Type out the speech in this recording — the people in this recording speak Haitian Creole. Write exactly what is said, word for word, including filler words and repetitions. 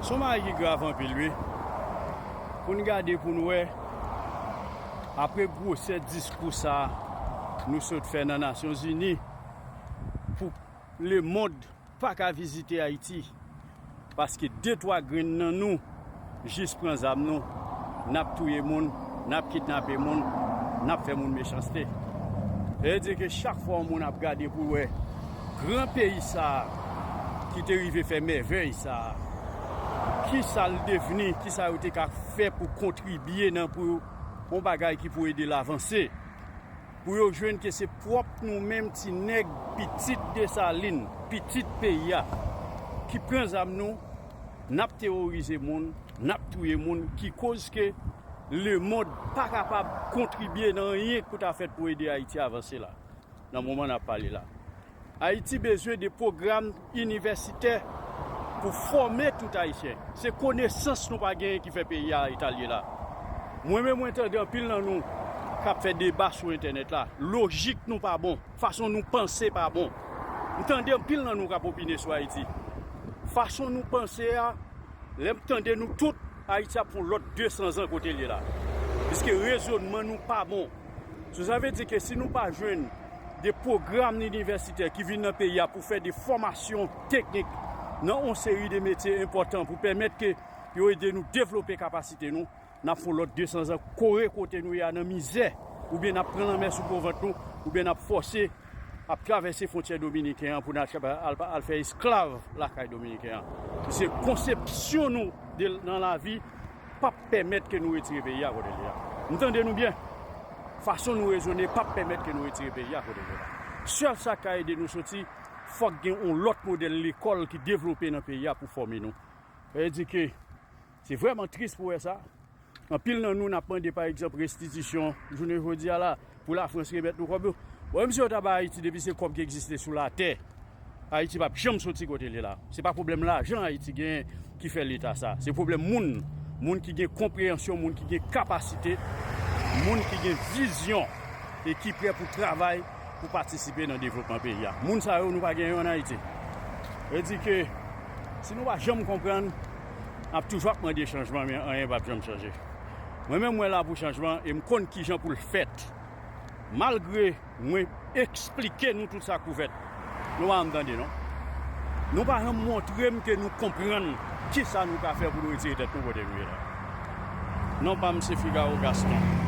Se yon bagay ki grav anpil, wi. Pou n gade pou n wè, apre gwosè diskou sa a nou sot fè nan Nasyonzini, pou lemonn pa ka vizite Ayiti, paske de twa grenn nan nou jis pran zam nou, n ap touye moun, n ap kidnape moun, n ap fè moun mechanste. Sa vle di ke chak fwa yon moun ap gade pou wè gran peyi sa a ki te rive fè mèvèy sa a, ki sa l devni, ki sa yo te ka fè pou kontribye nan pou yon bagay ki pou ede l avanse. Pou yo jwenn ke se pwòp nou menm ti nèg, pitit Desalin, pitit peyi a, ki pran zam nou, n ap teworize moun, n ap touye moun, ki koz ke lemonn pa kapab kontribye nan anyen k pou ta fèt pou ede Ayiti avanse la, nan moman n ap pale la. Ayiti bezwen de pwogram inivèsitè pou fòme tout Ayisyen. Se konesans nou pa genyen ki fè peyi a eta l ye la. Mwen menm, mwen tande anpil nan nou k ap fè deba sou entènèt la. Lojik nou pa bon. Fason nou panse pa bon. M tande anpil nan nou k ap opine sou Ayiti. Fason nou panse a, lè m tande nou tout, Ayiti ap fè yon lòt de san zan kote l ye la. Piske rezònman nou pa bon. So, sa vle di ke si nou pa jwenn de pwogram inivèsitè ki vin nan peyi a pou fè de fòmasyon teknik nan yon seri de metye enpòtan pou pèmèt ke yo ede nou devlope kapasite nou, n ap fè yon lòt de san zan kore kote nou ye a nan mizè, oubyen n ap pran lanmè sou po vant nou, oubyen n ap fòse ap travèse fwontyè dominiken an pou n al, al, al fè esklav lakay dominiken an. Se konsepsyon nou de, nan lavi p ap pèmèt ke nou retire peyi a kote l ye a. M tande nou byen. Fason nou rezone p ap pèmèt ke nou retire peyi a kote l ye la. Sèl sa k ka ede nou soti, fòk gen yon lòt modèl lekòl ki devlope nan peyi a pou fòme nou. Sa vle di ke se vrèman tris pou wè sa. Anpil nan nou, n ap mande, pa egzanp, restitisyon jounen jodi a la, pou Lafrans remèt nou kòb yo. Bon, menm si yo ta bay Ayiti, depi se kòb ki egziste sou latè, Ayiti p ap janm soti kote l ye la. Se pa pwoblèm lajan Ayiti genyen ki fè l eta sa. Se pwoblèm moun. Moun ki gen konpreyansyon, moun ki gen kapasite, moun ki gen vizyon e ki prè pou travay, pou patisipe nan devlopman peyi a. Moun sa yo, nou pa gen yo ann Ayiti. Sa vle di ke si nou pa janm konprann, n ap toujou ap mande chanjman, men anyen p ap janm chanje. Mwen menm, mwen la pou chanjman e m konn kijan pou l fèt. Malgre mwen eksplike nou tout sa k ouvèt, nou pa janm tande, non. Nou pa janm montre m ke nou konprann kisa nou ka fè pou nou retire tèt nou kote nou ye la. Non pa m se Figaro Gaston.